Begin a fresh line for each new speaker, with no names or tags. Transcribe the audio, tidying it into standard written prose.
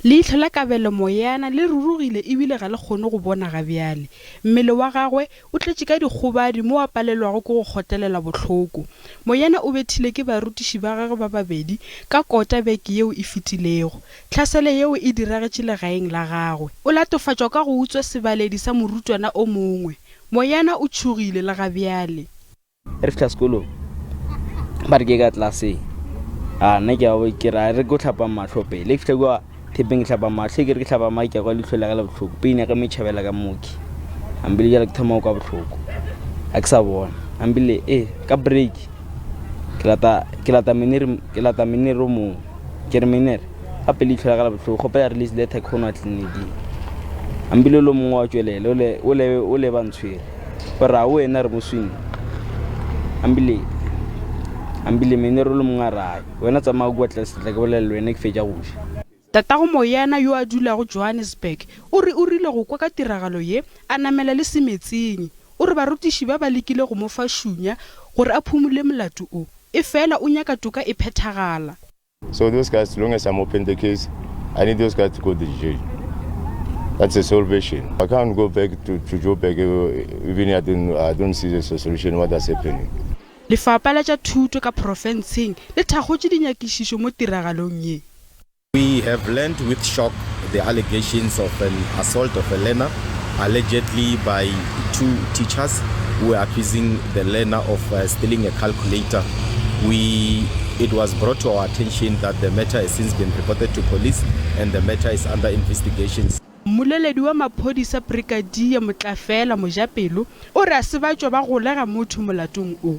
Leihlo la Kabelo Moyana le rurugile ebile ga le kgone go bona ga bjale. Mmele wa gagwe o tletše ka dikgobadi mo a palelwago ke go kgotlelela bohloko. Moyana o bethile ke barutiši ba gagwe ba babedi ka kota beke yeo e fetilego. Tlhaselo yeo e diragetše legaeng la gagwe. O latofatšwa ka go utswa sebaledi sa morutwana o mongwe. Moyana o tšhogile le ga bjale.
Re fihla sekolong ba re ke ka tlelaseng a nna ke a ke ra re ko hlapang mahlo pele ke fihla kua thepeng ke hlapa mahlo ke re ke hlapa mahlo ke ya kwa leihlo la ka le bohloko pain ya ka mo e tšhabela ka mooki ambile jale ke thoma go kwa bohloko ga ke sa bona ambile ee ka break ke lata ke lata menere ke lata menere o mongwe Ke re Meneer, gape leihlo la ka la bohloko, kgopela release letter ke kgone go ya tleliniking. Ambile lo mongwe wa tšwelela, o le, o le, o le ba ntshwere. O re, a wena re mo swinne. Ambile, ambile Meneer o le mongwe a re, ai, wena tsamaya kua tlase, ke tla ke bolela le wena ke fetša go ja.
Tatago Moyana yo a dulago Johannesburg o re o rile go kwa ka tiragalo ye, a namela le semetsing. O re barutiši ba ba lekile go mo fa šunya gore a phumule molato o, efela o nyaka toka e phethagala.
So those guys, as long as I'm open the case, I need those guys to go to jail. That's a salvation. I can't go back to, to Joburg eh, even I don't, I don't see the solution what is happening.
Lefapha la tša Thuto ka profenseng le thakgotše dinyakišišo mo tiragalong ye.
We have learned with shock the allegations of an assault of a learner allegedly by two teachers who were accusing the learner of uh, stealing a calculator. We it was brought to our attention that the matter has since been reported to police and the matter is under investigations.
Mmoleledi wa maphodisa Brigadier Motlafela Mojapelo o re a se ba tšwa ba golega motho molatong o.